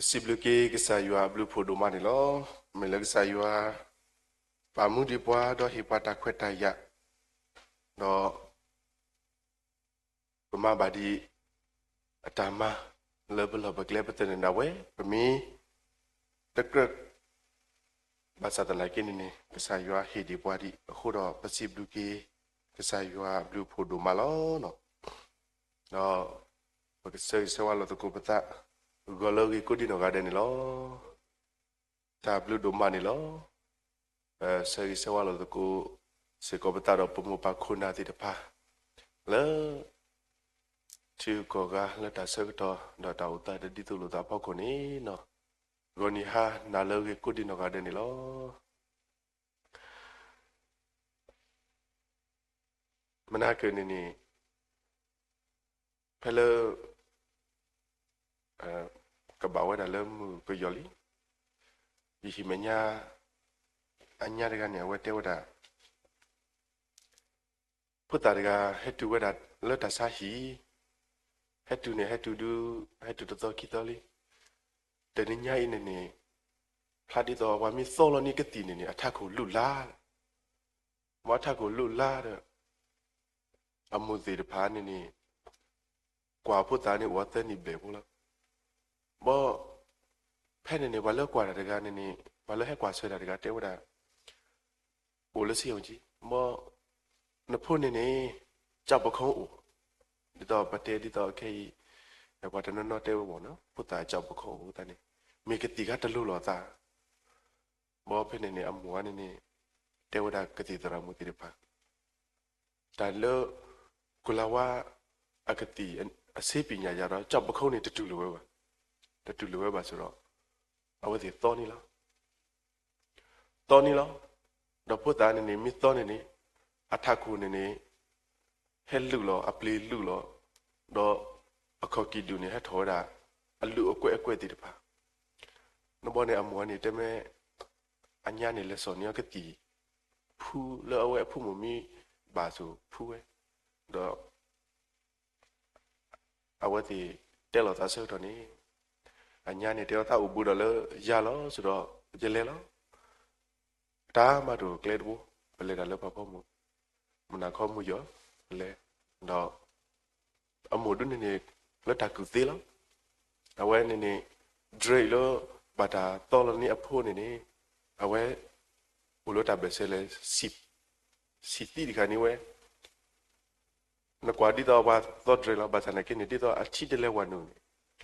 စံးဘျုးက့ၤကစၢ်ယွၤအဘျုးအဖှိၣ်ဒိၣ်မးန့ၣ်လီၤ. မ့ၢ်လၢကစၢ်ယွၤ ပာ်မူဒံးပှၤ ဒီးဟ့ၣ်ပှၤတၢ်ခွဲးတၢ်ယာ်, ဒီး ပမၤဘၣ်ဒံး အတၢ်မၤ လၢပလီၢ်ပကျဲပသနၢၣ်ဒၣ်ဝဲ ပမ့ၢ် တကြၢး ဘၣ်ဆၣ်သနာ်က့န့ၣ်န့ၣ် ကစၢ်ယွၤဟ့ၣ်ဒံးပှၤဒံးအဃိဒီး ပစံးဘျုးက့ၤ ကစၢ်ယွၤအဘျုးအဖှိၣ်ဒိၣ်မးလီၤ. ဒီး ပကဆၢဂ့ၤဆၢဝါလိာ်သကိးပသး ဂီၤလၢအဂ့ၤကိးဒံနီၢ်ဂၤဒဲးန့ၣ်လီၤ. တၢ်ဘျုးဒိၣ်မးန့ၣ်လီၤ. ပဆၢဂ့ၤဆၢဝါလိာ်သကိး စ့ၢ်ကီးပသးဒီးပမိၢ်ပၢ်ခိၣ်နၢ်သ့ၣ်တဖၣ် လၢ ထံဂုၤကီၢ်ဂၤလၢတၢ်ဆၢကတီၢ် ဒီးတၢ်အိၣ်သးတဒ်သိးလိာ်သးအဖီခိၣ်န့ၣ် ဂီၤနံၤဟါနၤလၢအဂ့ၤကိးဒံနီၢ်ဂၤဒဲးန့ၣ်လီၤ. မနၤကၢၢ်န့ၣ်န့ၣ် ဖဲလၢ ကဘၣ်ဝဲဒၣ်လၢမုၢ်ကယီၤလံ, ယဟံၣ်မဲာ်ညါ အညါတဂၤန့ၣ် အဝဲတဲဝဲဒၣ် ဖိသၣ်တဂၤ ဟဲတုၤဝဲဒၣ်လၢတၢ်ဆါဟံၣ်, ဟဲတုၤန့ၣ် ဟဲတုၤဒု ဟဲတုၤတသီခံသီလံ, တနံၤညါအံၤန့ၣ်န့ၣ် ဖျါဒ်သိးပှၤမ့ၢ်သီလီၤန့ၢ်ကသံၣ်န့ၣ်န့ၣ် အထးခိၣ်လူၢ်လါ, မ်အထးခိၣ်လူၢ်လါဒီး အမိၢ်သ့ၣ်တဖၣ်န့ၣ်န့ၣ် ကွၢ်ဖိသၣ်န့ၣ်အိၣ်အသၢနံၣ်ဘျဲၣ်ဖိလီၤ. ဘီ ဖဲန့ၣ်န့ၣ် ပှၤလၢကွၢ်တၢ်တဂၤန့ၣ်န့ၣ် ပှၤလၢဟဲကွၢ်ဆၢတၢ်တဂၤတဲဝဲဒၣ် အိၣ်လၢစ့အီၤကံ, ဘီ နဖိန့ၣ်န့ၣ် ကၠီၣ်ပခီအိၣ်, ဒ်သိးပတဲဒ်သိးခဲအံၤ ပှၤတနီၤနီၤတဲဝဲမ့ၢ်နီၤ ဖိသၣ်ကၠီၣ်ပခီအိၣ်သးန့ၣ် မ့ၢ်ကသံၣ်ခါတလိၤလိာ်အသး ဘီဖဲန့ၣ်န့ၣ် အမိၢ်န့ၣ်န့ၣ် တဲဝဲဒၣ်ကသံၣ်သရၣ်မုၣ်သ့ၣ်တဖၣ် တၢ်လၢ ကုလၤဝါ အကသံၣ် အဆ့ပံၣ်ညၣ်ယၤဒီး ကၠီၣ်ပခီန့ၣ် တတူၢ်လိာ်ဝဲဘၣ်, တတူၢ်လိာ်ဝဲဘၣ်ဆိုတော့ အဝဲသ့ၣ်သီန့ၣ်လီၤ. သီန့ၣ်လီၤ. ဒီးဖိသၣ်န့ၣ်န့ၣ် မ့ၢ်သီန့ၣ်န့ၣ် အထးခိၣ်န့ၣ်န့ၣ် ဟဲလုၢ်လီၤ အပျ့ၤလုၢ်လီၤ, ဒီးအခီၣ်ကံၢ်ဒူၣ်န့ၣ် ဟဲထီၣ်ဝဲဒၣ် အလုၢ်အကွဲးအကွဲးသ့ၣ်တဖၣ်. နဘီန့ၣ် အမိၢ်န့ၣ် တဲမ့ၢ် အညါန့ၣ် လဲၤစိာ်န့ၢ်အီၤကသံၣ် ဖုလၢအဝဲအဖိမုၣ်မံဘၣ်အသိးဖုဝဲ, ဒီး အဝဲသ့ၣ်တဲလိာ်သးဆၢကတီၢ်န့ၣ် အညါန့ၣ် တဲအီၤသးအိၣ်ဘူးဒီးလၢယၤလီၤ ဆိုတော့ ယလဲၤလီၤ. တၢ်မၤတအိၣ်ကျဲတဘိ ပလဲၤတၢ်လၢပှၤဖိမုၣ် မုၢ်နၤခီမုၢ်ယီၤ လဲၤ, ဒီး အမိၢ်ဒုန့ၣ်န့ၣ် လၢတၢ်ကူၣ်သ့လီၤ. အဝဲန့ၣ်န့ၣ် ဒြဲလၢ ဘၣ်တၢ်သီလီၤန့ၢ်အဖိန့ၣ်န့ၣ် အဝဲ အိၣ်လၢတၢ်ဘၢၣ်စၢၤလဲၣ် ဆံးသံတခါန့ၣ်ဝဲ နကွၢ်ဒ်သိးပှၤသီဒြဲလီၤ ဘၣ်ဆၣ်နာ်က့န့ၣ် ဒ်သိးအထံတလဲၤဝဲနုာ်န့ၣ်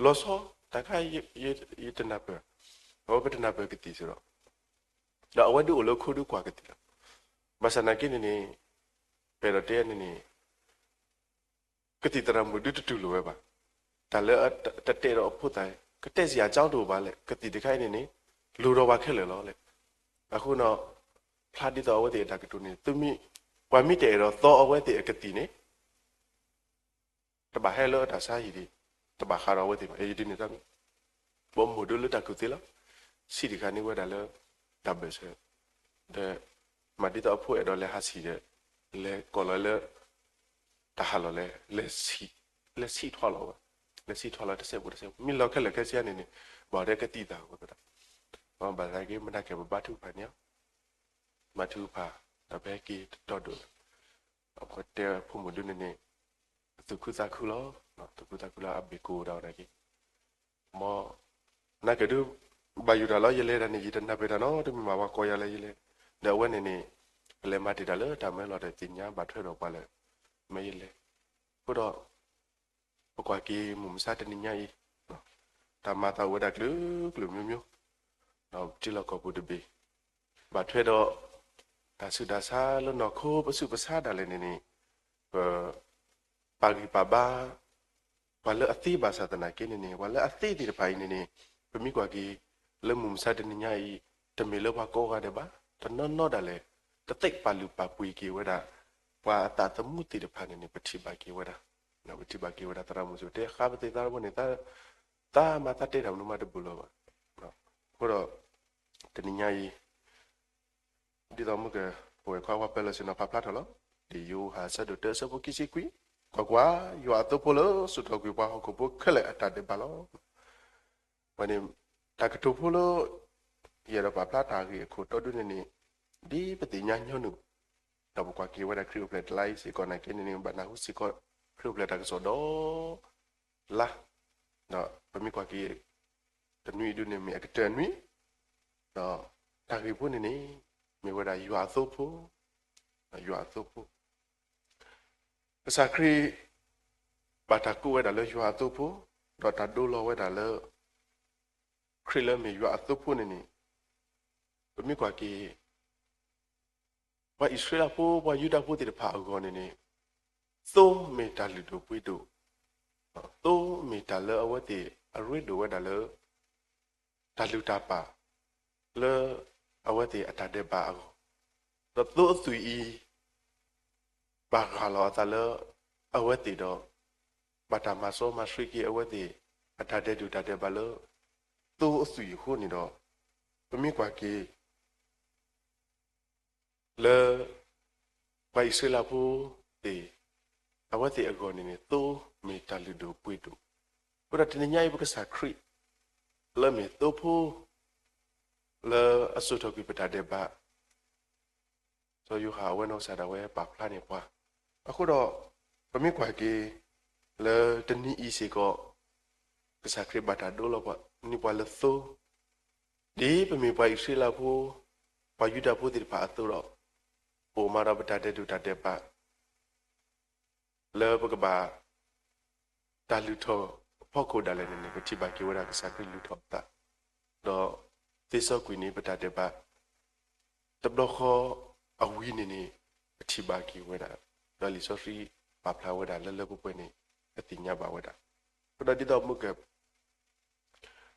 လီၤဆီ တၢ်ခါ ယတနၢ်ပၢၢ်, အဝဲပတနၢ်ပၢၢ်ကသံၣ်စ့ၢ်ဒီး ဒီးအဝဲဒုးအိၣ်လၢခိဒုးကွၢ်ကသံၣ်လီၤ. ဘၣ်ဆၣ်နာ်က့န့ၣ်န့ၣ် ပအဲၣ်ဒိးတဲန့ၣ်န့ၣ် ကသံၣ်သရၣ်မုၣ်ဒုးတတူၢ်လိာ်ဝဲဘၣ်. တၢ်လၢတတဲဒီးအဖိသၣ် ကတဲစ့ၢ်အကၠီတအိၣ်ဘၣ်လဲၣ်, ကသံၣ်တခါအံၤန့ၣ်န့ၣ် လိၣ်ဒီးပှၤခဲလၢာ်လီၤလဲၣ်. အဃိဒီး ဖျါဒ်သိးအဝဲသ့ၣ်အတၢ်ကတိၤန့ၣ် သုမ့ၢ် ပှၤမ့ၢ်တအဲၣ်ဒိးသီအဝဲသ့ၣ်အကသံၣ်န့ၣ် တဘၣ်ဟဲလၢတၢ်ဆါဟံၣ်ဒံး, တဘၣ်ဃးဒီးအဝဲသ့ၣ်ဘၣ်. ယဒ်န့ၣ်တမ့ၢ် ဘီမိၢ်ဒုလၢတၢ်ကူၣ်သ့လီၤ. ဆံးတခါန့ၣ်ဝဲဒၣ်လၢ တၢ်ဘၢၣ်စၢၤ ဒီး မၤဒ်သိးအဖိအဲၣ်ဒိးလဲၤဟးဆံးဒီး လဲၤကိးလီၤလၢ တၢ်ဟးလီၢ်လဲၤ လဲၤဆံးထွါလီၤဝဲ, လဲၤဆံးထွါလီၤတစဲးဖိတစဲးဖိ မ့ၢ်လီၤခဲလၢာ်ခဲဆ့န့ၣ်န့ၣ် ဘၣ်ဒဲကသံၣ်သးဝဲသဒၣ်. ဘၣ်သနာ်က့ မနၤကဲပဘါထုကဖၣ်န့ၣ် ဘါထုကဖၣ် ဒီးပဟဲက့ၤတတီၢ်ဒိၣ်လီၤ. အဝဲတဲဖိမုၣ်ဒုန့ၣ်န့ၣ် သူၣ်ခုသးခုလီၤ. သူၣ်ခုသးခုလီၤ အဘ့ၣ်ကိၢ်ဒၣ်ဝဲဒၣ်က့ၤ မ် နာ်က့ဒုး ဘၣ်ယိၣ်တၢ်လီၤ ယလဲၤတၢ်န့ၣ် ယတနၢ်ပၢၢ်တၢ်နီတမံၤမး ပှၤကိးယၤလၢယလဲၤ, ဒီးအဝဲန့ၣ်န့ၣ် ပလဲၤမၤတ့ၢ်တၢ်လၢတၢ်မၢလီၤဒီးသ့ၣ်ညါဘၣ်ထွဲဒီးပှၤလၢ မၢယလဲၤ, အဃိဒီး ပကွၢ်က့ၤမုၢ်မဆါတနံၤညါအံၤ တၢ်မၤသးအိၣ်ဝဲဒၣ်ကလုာ်ကလုာ်မျိုးမျိုး ဒီးပထံလီၢ်ကီၢ်ပူၤတဘ့ၣ် ဘၣ်ထွဲဒီး တၢ်ဆူးတၢ်ဆါလၢနီၢ်ခိပဆူးပဆါဒၣ်လဲာ်န့ၣ်န့ၣ် ပ ပာ်ဂံၢ်ပာ်ဘါ ပှၤလၢအသ့ဘၣ်ဆၣ်သနာ်က့န့ၣ်န့ၣ် ပှၤလၢအသ့သ့ၣ်တဖၣ်အံၤန့ၣ်န့ၣ် ပမ့ၢ်ကွၢ်က့ၤ လၢမုၢ်မဆါတနံၤညါအံၤ တမ့ၢ်လၢပှၤကိးဂၤဒဲးဘၣ် တနီၤနီၤဒၣ်လဲာ် တသ့ပာ်လုၢ်ပာ်ပှ့ၤက့ၤဝဲဒၣ် ပှၤအသးသမူသ့ၣ်တဖၣ်န့ၣ်န့ၣ် ပထံၣ်ဘၣ်က့ၤဝဲဒၣ် ပထံၣ်ဘၣ်က့ၤဝဲဒၣ် သရၣ်မုၣ်စံးတဲဃါပသ့ၣ်သးတဘိန့ၣ် သးမၤသးတဲတၢ်မနုၤမးတဘူၣ်လၢၤဘၣ်. အဃိဒီး တနံၤညါအံၤ ဒ်သိးမုၢ်က ပဝဲၢ်ခွါဝါပၢလၢဆ့ၣ်နီၤဖးဖျါထီၣ်လီၤ. လံာ်ယိၤဟၣ်အဆၢဒိၣ်တၢအဆၢဖိခံဆံခွံ, ကွၢ်ကွၢ်, ယွၤအသိဖိလၢစိာ်ထီၣ်ကွံာ်ပှၤဟီၣ်ခိၣ်ဖိခဲလၢာ်အတၢ်ဒဲးဘးလီၤ. ဝဲန့ၣ် တၢ်ကတိၤဖိလၢ ယအဲၣ်ဒိးပာ်ဖျါတၢ်ဂ့ၢ်အခိၣ်တီဒုန့ၣ်န့ၣ် ဒ်ပသ့ၣ်ညါညီနုၢ် ဒီးပကွၢ်က့ၤဝဲဒၣ်ခရံာ်အိၣ်ဖျဲၣ်တလါအံၤစ့ၢ်ကီးနာ်က့န့ၣ်န့ၣ် ဘၣ်နၢ်ဟူစ့ၢ်ကီး ခရံာ်အိၣ်ဖျဲၣ်တၢ်ကစီၣ်ဒီး လါ, ဒီးပမ့ၢ်ကွၢ်က့ၤ တနွံအံၤဒုန့ၣ်မ့ၢ်အကတၢၢ်နွံ, ဒီးတၢ်ဂ့ၢ်ဖိန့ၣ်န့ၣ် မ့ၢ်ဝဲဒၣ်ယွၤအသိဖိ, ယွၤအသိဖိ. ကစၢ်ခရံာ် ဘၣ်တၢ်ကိးဝဲဒၣ်လၢယွၤအသိဖိ, ဒီးတၢ်ဒိလီၤဝဲဒၣ်လၢ ခရံာ်လၢအမ့ၢ်ယွၤအသိဖိန့ၣ်န့ၣ် ပမ့ၢ်ကွၢ်က့ၤ ပှၤအံၣ်စရ့လးဖိ ပှၤယူဒၤဖိသ့ၣ်တဖၣ်အဂီၢ်န့ၣ်န့ၣ် သိမ့ၢ်တၢ်လုၢ်ဒိၣ်ပှ့ၤဒိၣ်, သိမ့ၢ်တၢ်လၢအဝဲသ့ၣ်အရ့ဒိၣ်ဝဲဒၣ်လၢ တၢ်လုၢ်တၢ်ပာ် လၢအဝဲသ့ၣ်အတၢ်ဒဲးဘးအဂီၢ်, ဒီးသိအသွံၣ်အံၤ ဘၣ်ရၤလီၤအသးလၢအဝဲသ့ၣ်ဒီး ဘၣ်တၢ်မၤစီမၤဆှံက့ၤအဝဲသ့ၣ် အတၢ်ဒဲးဒိၣ်တၢ်ဒဲးဘးလၢ သိအသွံၣ်အဃိန့ၣ်ဒီး ပမ့ၢ်ကွၢ်က့ၤ လၢ ပှၤအံၣ်စရ့လးဖိသ့ၣ် အဝဲသ့ၣ်အဂီၢ်န့ၣ်န့ၣ် သိမ့ၢ်တၢ်လုၢ်ဒိၣ်ပှ့ၤဒိၣ်, အဃိဒီးတနံၤညါအံၤပကစၢ်ခရံာ် လၢအမ့ၢ်သိဖိ လၢအစိာ်ထီၣ်ကွံာ်ပတၢ်ဒဲးဘး စီၤယိၤဟၣ်အဝဲနီၢ်ကစၢ်ဒၣ်ဝဲပာ်ဖျါန့ၢ်ပှၤ, အဃိဒီး ပမ့ၢ်ကွၢ်က့ၤ လၢတနံၤအံၤစ့ၢ်ကီး ကစၢ်ခရံာ်ဘၣ်တၢ်ဒိလီၤပှၤန့ၢ်ပှၤလၢသိ, ဒ်ပမ့ၢ်ပှၤအံၣ်စရ့လးဖိ ပှၤယူဒၤဖိသ့ၣ်တဖၣ်အသိးဒီး ပအိၣ်မးဒီးပတၢ်ဒဲးဒိၣ်တၢ်ဒဲးဘး လၢပကဘၣ် တၢ်လုၢ်ထီၣ်အဖီခိၣ်ဒၣ်လဲာ်န့ၣ်န့ၣ် ပထံၣ်ဘၣ်က့ၤဝဲဒၣ်ကစၢ်ခရံာ်လုၢ်ထီၣ်အသး, ဒီးသ့စီကွံာ်န့ၢ်ပတၢ်ဒဲးဘး တဘျီဃီအဝံၤန့ၣ်န့ၣ် ပထံၣ်ဘၣ်က့ၤဝဲဒၣ်, ဒီးလံာ်စီဆှံပာ်ဖျါဝဲဒၣ်လၢလၢပှဲၤပှဲၤန့ၣ် ပသ့ၣ်ညါဘၣ်ဝဲဒၣ်. အဃိဒီးဒ်သိးမုၢ်က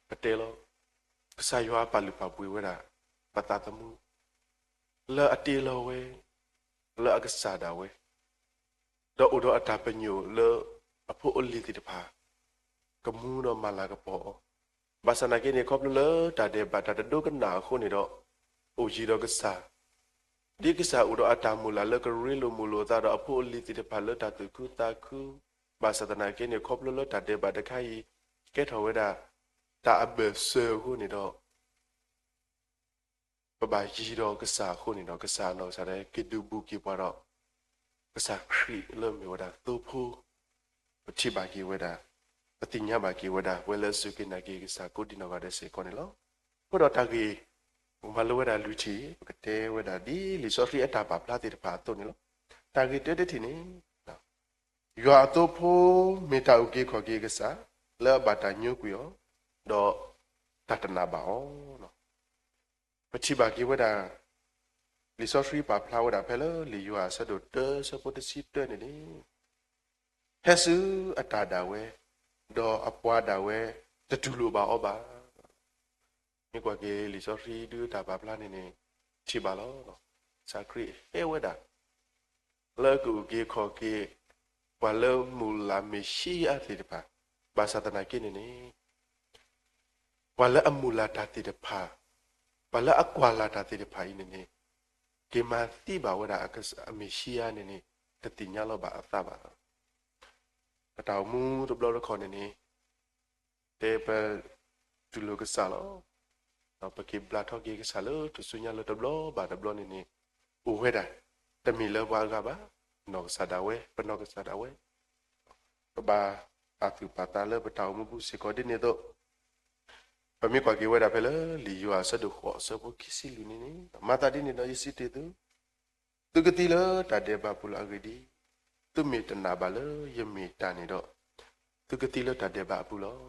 ပတဲလီၤ, ကစၢ်ယွၤပာ်လုၢ်ပာ်ပှ့ၤဝဲဒၣ် ပသးသမူ လၢအတ့လီၤဝဲ လၢအကစၢ်ဒၣ်ဝဲ ဒီးအိၣ်ဒီးအတၢ်ပညိၣ်လၢအဖိအလံၤသ့ၣ်တဖၣ် ကမူဒီးမၤလၤကပီၤအီၤ, ဘၣ်ဆၣ်သနာ်က့န့ၣ် ခီဖျိလၢတၢ်ဒဲးဘးတၢ်တဒိကနၣ်အဃိန့ၣ်ဒီး အိၣ်ယံၤဒီးကစၢ်, ဒ်ကစၢ်အိၣ်ဒီးအတၢ်မုၢ်လၢ်လၢကရ့လိာ်မုာ်လိာ်အသးဒီးအဖိအလံၤသ့ၣ်တဖၣ်လၢတၢ်သူၣ်ခုသးခု, ဘၣ်ဆၣ်သနာ်က့န့ၣ် ခီဖျိလၢတၢ်ဒဲးဘးတခါအံၤ ကဲထီၣ်ဝဲဒၣ် တၢ်အဘၢၣ်စၢၤအဃိန့ၣ်ဒီး ပဘၣ်ယံၤဒီးကစၢ်အဃိန့ၣ်ဒီး ကစၢ်အနီၢ်ကစၢ်ဒၣ်က့ၤဒုးဘူးက့ၤပှၤဒီး ကစၢ်ခရံာ်လၢအမ့ၢ်ဝဲဒၣ်သိဖိ, ပထံၣ်ဘၣ်က့ၤဝဲဒၣ်, ပသ့ၣ်ညါဘၣ်က့ၤဝဲဒၣ် ပဝဲလၢအစူၢ်က့ၤနာ်က့ၤကစၢ်ကိးဒံနီၢ်ဂၤဒဲးစ့ၢ်ကီးန့ၣ်လီၤ. အဃိဒီးတၢ်ဂ့ၢ် ပမၤလိဝဲဒၣ်လွံၢ်ထံၣ် ပကတဲဝဲဒၣ်ဒ်လံာ်စီဆှံအတၢ်ပာ်ဖျါသ့ၣ်တဖၣ်အသိးန့ၣ်လီၤ. တၢ်ဂ့ၢ်တၢတထံၣ်န့ၣ် ယွၤအသိဖိမ့ၢ်တၢ်အုၣ်က့ၤခီၣ်က့ၤအကစၢ် လၢအဘၣ်တၢ်ညိကွံာ်အီၤ, ဒီးတၢ်တနာ်ဘၣ်အီၤ. ပထံၣ်ဘၣ်က့ၤဝဲဒၣ် လံာ်စီဆှံပာ်ဖျါဝဲဒၣ်ဖဲလၢလံာ်ယိၤဟၣ်အဆၢဒိၣ်တၢ အဆၢဖိတဆံတၢန့ၣ်န့ၣ်, ဟဲဆူအတၢ်ဒၣ်ဝဲ, ဒီးအပှၤဒၣ်ဝဲ တတူၢ်လိာ်ဘၣ်အီၤဘၣ်. မ့ၢ်ကွၢ်က့ၤလံာ်စီဆှံဒုးတၢ်ပာ်ဖျါန့ၣ်န့ၣ် ထံၣ်ဘၣ်လီၤ. ကစၢ်ခရံာ်ဟဲဝဲဒၣ် လၢအကအုၣ်က့ၤခီၣ်က့ၤ ပှၤလၢမုၢ်လၢ်မ့ၣ်ၡံအါသ့ၣ်တဖၣ်, ဘၣ်ဆၣ်သနာ်က့န့ၣ်န့ၣ် ပှၤလၢအမုၢ်လၢ်တၢ်သ့ၣ်တဖၣ်, ပှၤလၢအကွၢ်လၢ်တၢ်သ့ၣ်တဖၣ်အံၤန့ၣ်န့ၣ် က့ၤမၤသံဘၣ်ဝဲဒၣ်အမ့ၣ်ၡံအါန့ၣ်န့ၣ် တသ့ၣ်ညါလီၤဘၣ်အသးဘၣ်. ပတၢ်အိၣ်မူတဘျီတခီၣ်န့ၣ်န့ၣ် တဲပ တူၢ်လိာ်ကစၢ်လီၤ. ဒီးပက့ၤဘျါထီၣ်က့ၤကစၢ်လၢထူၣ်စုညါလၢတဘျီဘၣ်တဘျီန့ၣ်န့ၣ် အိၣ်ဝဲဒၣ် တမ့ၢ်လၢပှၤအဂၤဘၣ်, နီၢ်ကစၢ်ဒၣ်ဝဲ, ပနီၢ်ကစၢ်ဒၣ်ဝဲ ပဘၣ်ပာ်သူၣ်ပာ်သးလၢပတၢ်အိၣ်မူပူၤစ့ၢ်ကီးဒ်န့ၣ်အသိး, ပမ့ၢ်ကွၢ်က့ၤဝဲဒၣ်ဖဲလၢလံာ်ယိၤဟၣ်အဆၢဒိၣ်ဃိးအဆၢဖိခံဆံလွံၢ်န့ၣ်န့ၣ်, မၤသးဒ်န့ၣ်ဒီးယစံးတ့ၢ်သု, သုကသံလၢတၢ်ဒဲးဘးပူၤလီၤ. အဂ့ၢ်ဒ်အံၤ, သုမ့ၢ်တနာ်ဘၣ်လၢယမ့ၢ်တၢ်န့ၣ်ဒီး, သုကသံလၢတၢ်ဒဲးဘးအပူၤလီၤ.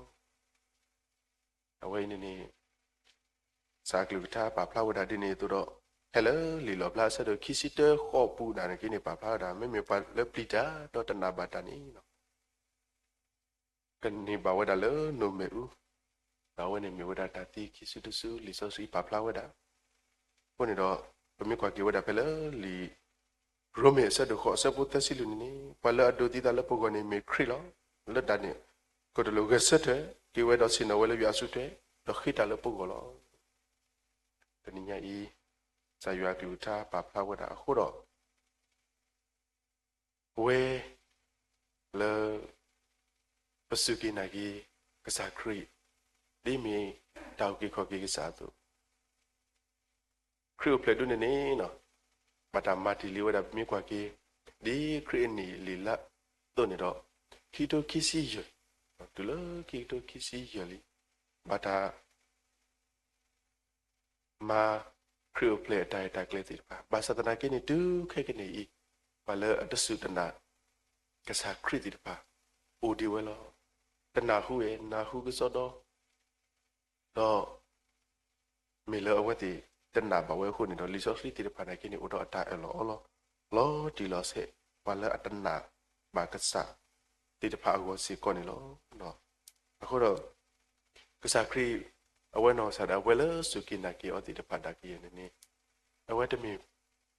အဝဲအံၤန့ၣ်န့ၣ် ကစၢ်အကလုၢ်ကထါပာ်ဖျါဝဲဒၣ်ဒ်န့ၣ်အသိးဒီး, ဖဲလၢလံာ်လီၣ်ဖျါအဆၢဒိၣ်ခံဆံတၢဃိးပူၤဒၣ်န့ၣ်က့န့ၣ် ပာ်ဖျါဝဲဒၣ် မ့မ့ၢ်ပှၤလၢပျံၤတၢ်ဒီးတနာ်ဘၣ်တၢ်န့ၣ် ကန့ၢ်ဘၣ်ဝဲဒၣ်လၢနိၣ်မဲာ်အူ, ဒီးအဝဲန့ၣ်မ့ၢ်ဝဲဒၣ်တၢ်သံခံစုတစု လံာ်စီဆှံပာ်ဖျါဝဲဒၣ်. အဃိန့ၣ်ဒီး ပမ့ၢ်ကွၢ်က့ၤဝဲဒၣ်ဖဲလၢလံာ် ရိမ့ၤအဆၢဒိၣ်ဃိးအဆၢဖိသၢဆံလွံၢ်န့ၣ်န့ၣ်, ပှၤလၢအဒိးသံသးလၢပဂီၢ်န့ၣ်မ့ၢ်ခရံာ်လီၤ. လၢတၢ်န့ၣ် ကတိၤလိာ်ဂဲၤဆၢထၢၣ်က့ၤဝဲဒီးဆ့ၣ်နီၤဝဲလၢယွၤအစုထွဲ, ဒီးဃ့တၢ်လၢပဂီၢ်လီၤ. တနံၤညါအံၤ ကစၢ်ယွၤအကလုၢ်ကထါပာ်ဖျါဝဲဒၣ်အဃိဒီး ပဝဲ လၢ ပစူၢ်က့ၤနာ်က့ၤ ကစၢ်ခရံာ် ဒ်မ့ၢ် တၢ်အုၣ်က့ၤခီၣ်က့ၤကစၢ်အသိး ခရံာ်အိၣ်ဖျဲၣ်ဒိၣ်န့ၣ်န့ၣ် ဘၣ်တၢ်မၤတ့ၢ်လံဝဲဒၣ် ပမ့ၢ်ကွၢ်က့ၤ ဒ်ခရံာ်အနံၣ်လံာ်လါသိးန့ၣ်ဒီး ခံကထိခံဆံယဲၢ်, တုၤလၢခံကထိခံဆံယဲၢ်လံ, ဘၣ်တၢ် မၤခရံာ်အိၣ်ဖျဲၣ်အတၢ်အဲၣ်တၢ်ကျဲသ့ၣ်တဖၣ်, ဘၣ်ဆၣ်သနာ်က့န့ၣ် တုၤခဲကနံၣ်အံၤ ပှၤလၢအတစူၢ်တနာ် ကစၢ်ခရံာ်သ့ၣ်တဖၣ် အိၣ်ဒံးဝဲလီၤ. တနၢ်ဟူဝဲ နၢ်ဟူကစီဒီ ဒီး မ့ၢ်လၢအဝဲသ့ၣ်တနာ်ဘၣ်ဝဲအဃိန့ၣ်ဒီး လံာ်စီဆှံသ့ၣ်တဖၣ်နာ်က့န့ၣ် အိၣ်ဒီးအတၢ်အၢၣ်လီၤအီလီၤ လီၤတံၢ်လီၤဆဲး ပှၤလၢအတနာ်ဘၣ်ကစၢ်သ့ၣ်တဖၣ်အဂီၢ်စ့ၢ်ကီးန့ၣ်လီၤ. အဃိဒီး ကစၢ်ခရံာ် အဝဲနီၢ်ကစၢ်ဒၣ်ဝဲလၢစူၢ်က့ၤနာ်က့ၤအီၤသ့ၣ်တဖၣ်ဒၣ်ကယဲၢ်န့ၣ်န့ၣ် အဝဲတမ့ၢ်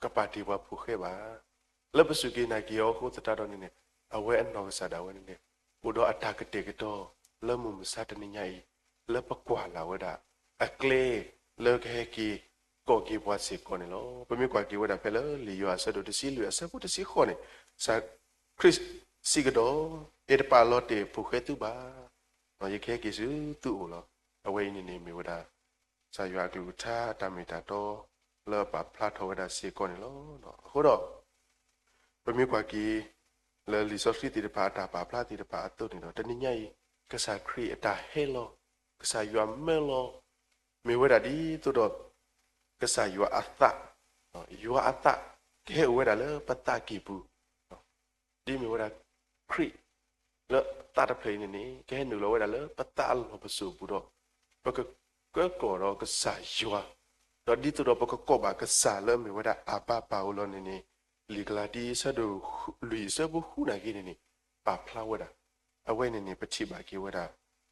ကပာ်တ့ၢ်ပှၤဖိဃဲဘၣ်. လၢပစူၢ်က့ၤနာ်က့ၤအီၤအဃိသတးဒီးန့ၣ်န့ၣ် အဝဲအနီၢ်ကစၢ်ဒၣ်ဝဲန့ၣ်န့ၣ် အိၣ်ဒီးအတၢ်ကတဲာ်ကတီၤ လၢမုၢ်မဆါတနံၤညါအံၤ လၢပကွၢ်လၢ်ဝဲဒၣ် အကျဲလၢကဟဲက့ၤ ကိးက့ၤပှၤစ့ၢ်ကီးန့ၣ်လီၤ. ပမ့ၢ်ကွၢ်က့ၤဝဲဒၣ်ဖဲလၢလံာ်ယိၤဟၣ်အဆၢဒိၣ်တဆံလွံၢ်အဆၢဖိတဆံဃိးန့ၣ်, ကစၢ်ခရံာ်စံးကဒီး, ယတပာ်လီၤတဲာ်ဖိဃဲသုဘၣ်, ယကဟဲက့ၤဆူသုအိၣ်လီၤ. အဝဲအံၤန့ၣ်န့ၣ်မ့ၢ်ဝဲဒၣ် ကစၢ်ယွၤအကလုၢ်ကထါအတၢ်မ့ၢ်တၢ်တီ လၢပာ်ဖျါထီၣ်ဝဲဒၣ်စ့ၢ်ကီးန့ၣ်လီၤ. အဃိဒီး ပမ့ၢ်ကွၢ်က့ၤ လၢလံာ်စီဆှံသ့ၣ်တဖၣ်အတၢ်ပာ်ဖျါသ့ၣ်တဖၣ်အသိးန့ၣ်ဒီး တနံၤညါအံၤ ကစၢ်ခရံာ်အတၢ်ဟဲလီၤ, ကစၢ်ယွၤမၢလီၤ, မ့ၢ်ဝဲဒၣ်ဒ်သိးဒီး ကစၢ်ယွၤအသး, ယွၤအသး ကဟဲအိၣ်ဝဲဒၣ်လၢပသးကံၢ်ပူၤ ဒ်မ့ၢ်ဝဲဒၣ်ခရံာ် လၢသးတဖျၢၣ်အံၤန့ၣ်န့ၣ် ကဟဲနုာ်လီၤဝဲဒၣ်လၢပသးအလီၢ်ပစိာ်အပူၤဒီး ပကကၢကီၢ်ဒီးကစၢ်ယွၤ, ဒီးဒ်သိးဒီးပကကိးဘၣ်ကစၢ်လၢမ့ၢ်ဝဲဒၣ်အၢ်ဘၤပၢ်ဧိၤလီၤန့ၣ်န့ၣ် လံာ်ကလၤတံ အဆၢဒိၣ်လွံၢ်အဆၢဖိဃုနာ်က့န့ၣ်န့ၣ် ပာ်ဖျါဝဲဒၣ်. အဝဲန့ၣ်န့ၣ် ပထံၣ်ဘၣ်က့ၤဝဲဒၣ်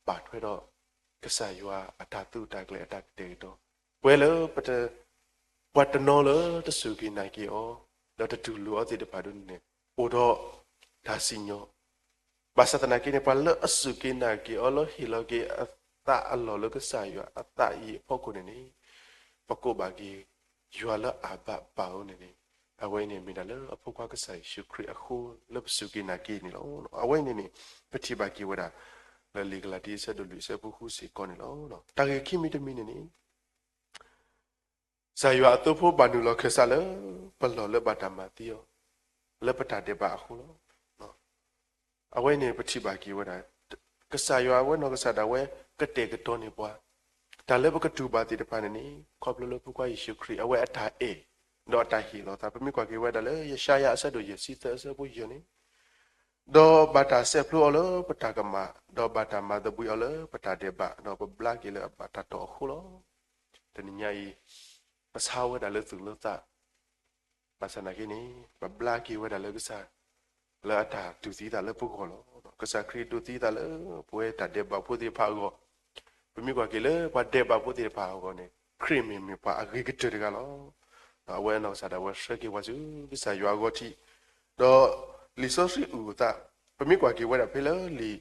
ပာ်ထွဲဒီး ကစၢ်ယွၤအတၢ်သူၣ်တၢ်ကျဲၤအတၢ်ကတဲာ်ကတီၤ, ပဝဲလၢ ပှၤတနီၤလၢတစူၢ်က့ၤနာ်က့ၤအီၤ ဒီးတတူၢ်လိာ်အီၤသ့ၣ်တဖၣ်ဒ်န့ၣ်န့ၣ် အိၣ်ဒီးတၢ်စံၣ်ညီၣ်, ဘၣ်ဆၣ်သနာ်က့န့ၣ် ပှၤလၢအစူၢ်က့ၤနာ်က့ၤအီၤလၢဟ့ၣ်လီၤက့ၤအသးအလီၢ်လၢကစၢ်ယွၤအသးအံၤအဖီခိၣ်န့ၣ်န့ၣ် ပကိးဘၣ်က့ၤ ယွၤလၢအၢ်ဘၤပၢ်ဧိၤန့ၣ်န့ၣ် အဝဲအံၤန့ၣ်မ့ၢ်ဒၣ်လၢအဖိခွါကစၢ်ယ့ၣ်ၡူးခရံာ်အဃိလၢပစူၢ်က့ၤနာ်က့ၤန့ၣ်လီၤ. အဝဲအံၤန့ၣ်န့ၣ် ပထံၣ်ဘၣ်က့ၤဝဲဒၣ် လၢလံာ်ကလၤတံ အဆၢဒိၣ်လွံၢ်အဆၢဖိဃုစ့ၢ်ကီးန့ၣ်လီၤ. တၢ်ဂ့ၢ်ခံမံၤတမံၤန့ၣ်န့ၣ် ကစၢ်ယွၤအသိဖိဘၣ်နုာ်လီၤခၢၣ်စးလၢ ပလီၢ်လၢဘၣ်တၢ်မၤသံအီၤ လၢပတၢ်ဒဲးဘးအဃိလီၤ. အဝဲန့ၣ်ပထံၣ်ဘၣ်က့ၤဝဲဒၣ် ကစၢ်ယွၤအဝဲနီၢ်ကစၢ်ဒၣ်ဝဲ ကတဲာ်ကတီၤန့ၢ်ပှၤ တၢ်လၢပကတူၢ်ဘၣ်သ့ၣ်တဖၣ်န့ၣ်န့ၣ် ခီဖျိလၢဖိခွါယ့ၣ်ၡူးခရံာ် အဝဲအတၢ်အဲၣ် ဒီးအတၢ်ဟ့ၣ်လီၤသး ပမ့ၢ်ကွၢ်က့ၤဝဲဒၣ်လၢ ယၡါယၤအဆၢဒိၣ်ယဲၢ်ဆံသၢအဆၢဖိယဲၢ်န့ၣ် ဒီးဘၣ်တၢ်ဆဲးဖျိအီၤလၢပတၢ်ကမၣ်, ဒီးဘၣ်တၢ်မၤသဘှံးအီၤလၢပတၢ်ဒဲးဘး, ဒီးပဘျါက့ၤလၢအဘၣ်တၢ်တီၢ်အဃိလီၤ. တနံၤညါအံၤ ပဆါဝဲဒၣ်လၢသူၣ်လၢသး ဘၣ်ဆၣ်သနာ်က့န့ၣ် ပဘျါက့ၤဝဲဒၣ်လၢကစၢ် လၢအတၢ်တူၢ်သံသးလၢပဂီၢ်လီၤ. ကစၢ်ခရံာ်ဒိးသံသးလၢပဝဲတၢ်ဒဲးဘးဖိသ့ၣ်တဖၣ်အဂီၢ်, ပမ့ၢ်ကွၢ်က့ၤလၢပှၤဒဲးဘးဖိသ့ၣ်တဖၣ်အဂီၢ်န့ၣ် ခရံာ်မ့ၢ်မ့ၢ်ပှၤအဂ့ၤကတၢၢ်တဂၤလီၤ. အဝဲအနီၢ်ကစၢ်ဒၣ်ဝဲဆှၢက့ၤပှၤဆူကစၢ်ယွၤအဂီၢ်ထံး, ဒီးလံာ်စီဆှံအုၣ်အသး, ပမ့ၢ်ကွၢ်က့ၤဝဲဒၣ်ဖဲလၢလံာ်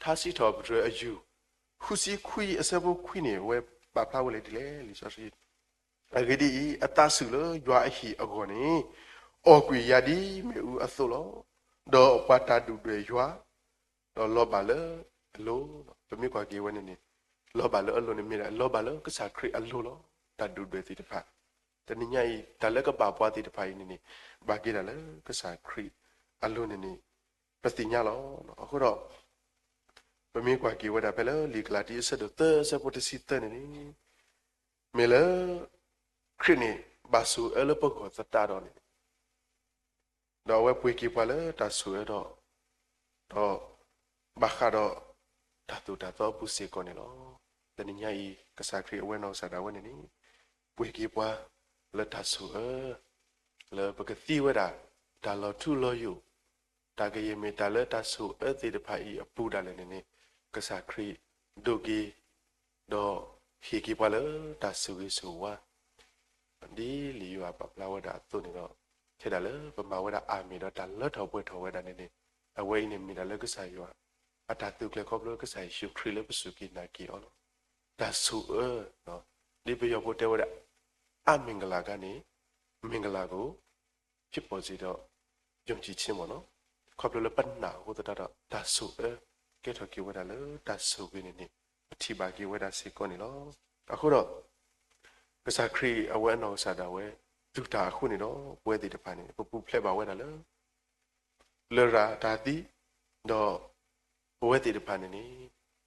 ထါစံးထီၣ်ပတြၢၤအယူၢ် ဃုဆံခွံအဆၢဖိခွံန့ၣ် အဝဲပာ်ဖျါဝဲလဲၣ်ဒ်လဲၣ် လံာ်စီဆှံ အဂ့ၢ်ဒ်အံၤ, အသးဆူၣ်လၢယွၤအဟံၣ်အဂီၢ်န့ၣ် အီၣ်ကွံာ်ယၤဒ်မ့ၣ်အူအသိးလီၤ. ဒီးပှၤတၢ်ဒုၣ်ဒွဲၣ်ယွၤ ဒီးလီၤဘၣ်လၢအလိၤ, ပမ့ၢ်ကွၢ်က့ၤဝဲန့ၣ်န့ၣ် လီၤဘၣ်လၢအလိၤန့ၣ်မ့ၢ်ဒၣ် လီၤဘၣ်လၢကစၢ်ခရံာ်အလိၤလီၤ. တၢ်ဒုၣ်ဒွဲၣ်သ့ၣ်တဖၣ် တနံၤညါအံၤ တၢ်လၢကဘၣ်ပှၤသ့ၣ်တဖၣ်အံၤန့ၣ်န့ၣ် ဘၣ်က့ၤဒၣ်လၢကစၢ်ခရံာ်အလိၤန့ၣ်န့ၣ် ပသ့ၣ်ညါလီၤ. အဃိဒီး ပမ့ၢ်ကွၢ်က့ၤဝဲဒၣ်ဖဲလၢလံာ်ကလၤတံအဆၢဒိၣ်သၢအဆၢဖိတဆံသၢန့ၣ်န့ၣ် မ့ၢ်လၢ ခရံာ်န့ၣ် ဘၣ်ဆိၣ်အၢလၢပဂီၢ်သတးဒီးန့ၣ် ဒီးအဝဲပှ့ၤက့ၤပှၤလၢတၢ်ဆိၣ်အၢဒီး ဒီးဘၣ်ဃးဒီးတၢ်သိၣ်တၢ်သီအပူၤစ့ၢ်ကီးန့ၣ်လီၤ. တနံၤညါအံၤ ကစၢ်ခရံာ်အဝဲနီၢ်ကစၢ်ဒၣ်ဝဲန့ၣ်န့ၣ် ပှ့ၤက့ၤပှၤလၢတၢ်ဆိၣ်အၢ လၢပကသံဝဲဒၣ် တၢ်လီၤထူလီၤယိာ် တၢ်ကယဲၢ်မ့ၢ်တၢ်လၢတၢ်ဆိၣ်အၢသ့ၣ်တဖၣ်အံၤအပူၤဒၣ်လဲာ်န့ၣ်န့ၣ် ကစၢ်ခရံာ်ဒိးက့ၤ ဒီးဟ့ၣ်က့ၤပှၤလၢတၢ်ဆိၣ်ဂ့ၤဆိၣ်ဝါ ဒ်လံာ်ယိၤဟၣ်ပာ်ဖျါဝဲဒၣ်အသိးန့ၣ်ဒီး ထဲဒၣ်လၢပမၤဝဲဒၣ်အၢမ့ၢ်ဒီးတၢ်လၢထီၣ်ပှဲၤထီၣ်ဝဲဒၣ်န့ၣ်န့ၣ် အဝဲအံၤန့ၣ်မ့ၢ်ဒၣ်လၢကစၢ်ယွၤ အတၢ်သုးကျဲၤခီဖျိကစၢ်ယ့ၣ်ၡူးခရံာ်လၢပစူၢ်က့ၤနာ်က့ၤအီၤလီၤ. တၢ်ဆိၣ်အၢ ဒ်ပယီၤဖိတဲဝဲဒၣ် အမင်္ဂလာကနေ မင်္ဂလာကို ဖြစ်ပေါ်စေတော့ ယုံကြည်ခြင်းပေါ့နော်. ခီဖျိလၢပနာ်အဃိသတးဒီး တၢ်ဆိၣ်အၢ ကဲထီၣ်က့ၤဝဲဒၣ်လၢတၢ်ဆိၣ်ဂ့ၤန့ၣ်န့ၣ် ပထံၣ်ဘၣ်က့ၤဝဲဒၣ်စ့ၢ်ကီးန့ၣ်လီၤ. အဃိဒီး ကစၢ်ခရံာ်အဝဲအနီၢ်ကစၢ်ဒၣ်ဝဲ တူၢ်တၢ်အဃိန့ၣ်ဒီး ပဝဲသ့ၣ်တဖၣ်န့ၣ် ပပူၤဖျဲးဘၣ်ဝဲဒၣ်လၢ လရာ်တၢ်သံ, ဒီးပဝဲသ့ၣ်တဖၣ်န့ၣ်န့ၣ်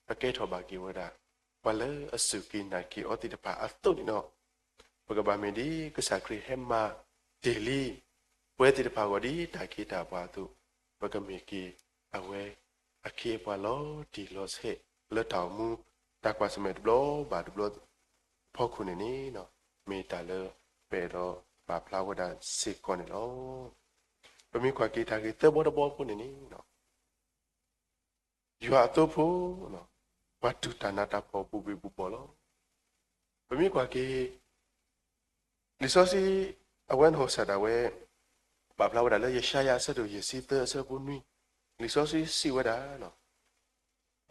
ပကဲထီၣ်ဘၣ်က့ၤဝဲဒၣ် ပှၤလၢအစူၢ်က့ၤနာ်က့ၤအီၤသ့ၣ်တဖၣ်အသိးန့ၣ်ဒီး ပကဘၣ်မ့ၢ်ဒ်ကစၢ်ခရံာ်ဟဲမၤတ့ၢ်လံ ပဝဲသ့ၣ်တဖၣ်အဂီၢ်ဒ်တၢ်ခ့တၢ်ပှၤအသိး, ပကမ့ၢ်က့ၤအဝဲအခ့အပှၤလီၤတံၢ်လီၤဆဲး လၢတၢ်အိၣ်မူတၢ်ကွၢ်ဆၢၣ်မဲာ်တဘျီဘၣ်တဘျီအဖီခိၣ်န့ၣ်န့ၣ်, မ့ၢ်တၢ်လၢပအဲၣ်ဒိးပာ်ဖျါဝဲဒၣ်စ့ၢ်ကီးန့ၣ်လီၤ. ပမ့ၢ်ကွၢ်က့ၤတၢ်ဂ့ၢ်သၢဘီတဘီအဃိန့ၣ်န့ၣ် ယွၤအသိဖိ ပှၤတူၢ်တၢ်နးတၢ်ဖှီၣ်ဘူးဘ့ၣ်ဘူးဘီၣ်လီၤ. ပမ့ၢ်ကွၢ်က့ၤ လံာ်စီဆှံ အဝဲနီၢ်ကစၢ်ဒၣ်ဝဲ ပာ်ဖျါဝဲဒၣ်လၢယၡါယၤအဆၢဒိၣ်ယဲၢ်ဆံသၢအဆၢဖိနွံ, လံာ်စီဆှံစံးဝဲဒၣ်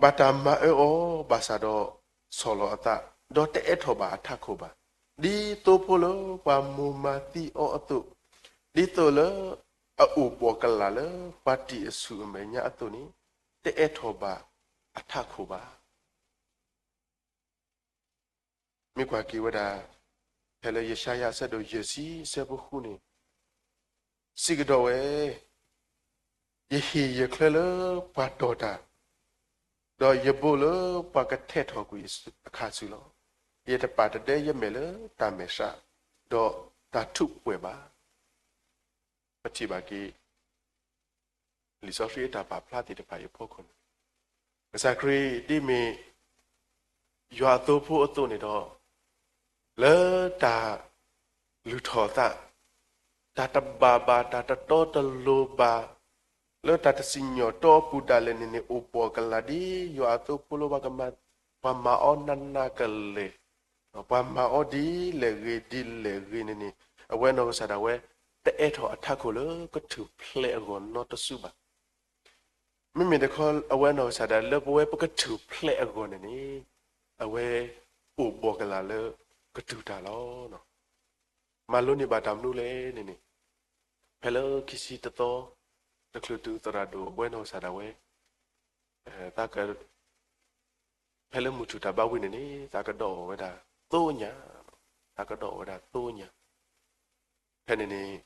ဘၣ်တၢ်မၤအၢအီၤဘၣ်ဆၣ်ဒီးဆီၣ်လီၤအသး, ဒီးတအဲၣ်ထီၣ်ဘၣ်အထးခိၣ်ဘၣ်, ဒ်သိဖိလၢပှၤမိၢ်မၤသံအီၤအသိး, ဒ်သိးလၢအအိၣ်ဘှီၣ်ကလာ်လၢပှၤတံာ်အဆူၣ်အမဲာ်ညါအသိးန့ၣ်, တအဲၣ်ထီၣ်ဘၣ်အထးခိၣ်ဘၣ်. မ့ၢ်ကွၢ်က့ၤဝဲဒၣ် ဖဲလၢယၡါယၤအဆၢဒိၣ်ယဲၢ်ဆံအဆၢဖိဃုန့ၣ် စံးကဒီးဝဲ, ယဟ့ၣ်ယချၢလၢပှၤတီၢ်တၢ်, ဒီးယဘိလၢပှၤကထဲးထီၣ်ကွံာ်အခါဆူလီၤ. ယတပာ်တဒဲယမဲာ်လၢတၢ်မဲာ်ဆှး, ဒီးတၢ်ထူးပှဲၤဘၣ်. ပထံၣ်ဘၣ်က့ၤ လံာ်စီဆှံအတၢ်ပာ်ဖျါသ့ၣ်တဖၣ်အံၤအဖီခိၣ်န့ၣ်, ကစၢ်ခရံာ်ဒ်မ့ၢ် ယွၤအသိဖိအသိးန့ၣ်ဒီး, လၢတၢ်လုၢ်ထီၣ်အသး, တၢ်တဘၣ်ဘၣ်, တၢ်တတီတလိၤဘၣ်, လၢတၢ်တစံၣ်ညီၣ်တီအပူၤဒၣ်လဲာ်န့ၣ်န့ၣ် အိၣ်ဘှီၣ်ကလာ်ဒ်ယွၤအသိဖိလၢပှၤကမၤ, ပှၤမၤအီၤနးနးကလဲာ်, ပှၤမၤအီၤဒ်လဲၣ်ဂ့ၤဒ်လဲၣ်ဂ့ၤန့ၣ်န့ၣ်, အဝဲနီၢ်ကစၢ်ဒၣ်ဝဲ တအဲၣ်ထီၣ်အထးခိၣ်လၢကထူၣ်ဖျဲးအဂီၢ်နီတစုဘၣ်. မ့မ့ၢ်တခီ အဝဲနီၢ်ကစၢ်ဒၣ်လၢပဝဲပကထူၣ်ဖျဲးအဂီၢ်န့ၣ်န့ၣ်, အဝဲအိၣ်ဘှီၣ်ကလာ်လၢကတူၢ်တၢ်လီၤ. မၤလိန့ၢ်ဘၣ်တၢ်မနုၤလဲၣ်န့ၣ်န့ၣ်, ဖဲလၢခံဆံတသီ တချုးတုၤသရၣ်ဒိၣ်အဝဲနီၢ်ကစၢ်ဒၣ်ဝဲ ဖဲလၢမုၢ်ထူၣ်တၢ်ဘါဝံၤန့ၣ်န့ၣ် သးကဒီးအီၣ်ဝဲဒၣ်သိညၣ်, သးကဒီးအီၣ်ဝဲဒၣ်သိညၣ်. ဖဲန့ၣ်န့ၣ်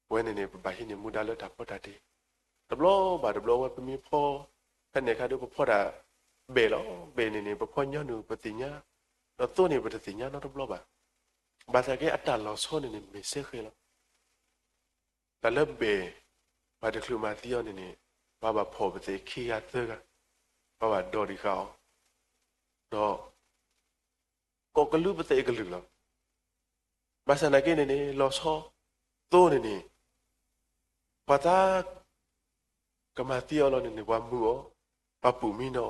ပဝဲန့ၣ်န့ၣ် ပဘၣ်ဟံးန့ၢ်မူဒါလၢတၢ်ဖီတၢ်တ့, တဘျီဘၣ်တဘျီဝဲပမ့ၢ်ဖီ, ဖဲန့ၣ်အခါဒီးပဖီဒၣ်ဘဲၣ်လီၤ. ဘဲၣ်န့ၣ်န့ၣ် ပဖီညီနုၢ်ပသ့ၣ်ညါ, ဒီးသိန့ၣ်ပတသ့ၣ်ညါနီတဘျီဘၣ်. ဘၣ်ဆၣ်က့အတၢ်လီၤဆီန့ၣ်န့ၣ် မ့ၢ်စ့ၢ်ကီးလီၤ. တၢ်လၢဘဲၣ် ပှၤတချုးမၤသံအီၤန့ၣ်န့ၣ်, ပှၤဘၣ်ဖီၣ်ပသ့ၣ်ခံဂၤသၢဂၤ, ပှၤဘၣ်ဒီးတံၢ်ဃာ်အီၤ, ဒီး ကိးကလုာ်ပသ့ၣ်အကလုာ်လီၤ. ဘၣ်ဆၣ်သနာ်က့န့ၣ်န့ၣ် လီၤဆီ, သိန့ၣ်န့ၣ် ပှၤသးကမၤသံအီၤလီၤန့ၣ်န့ၣ် ပှၤမုာ်အီၤ, ပှၤပူၣ်မံနီၤအီ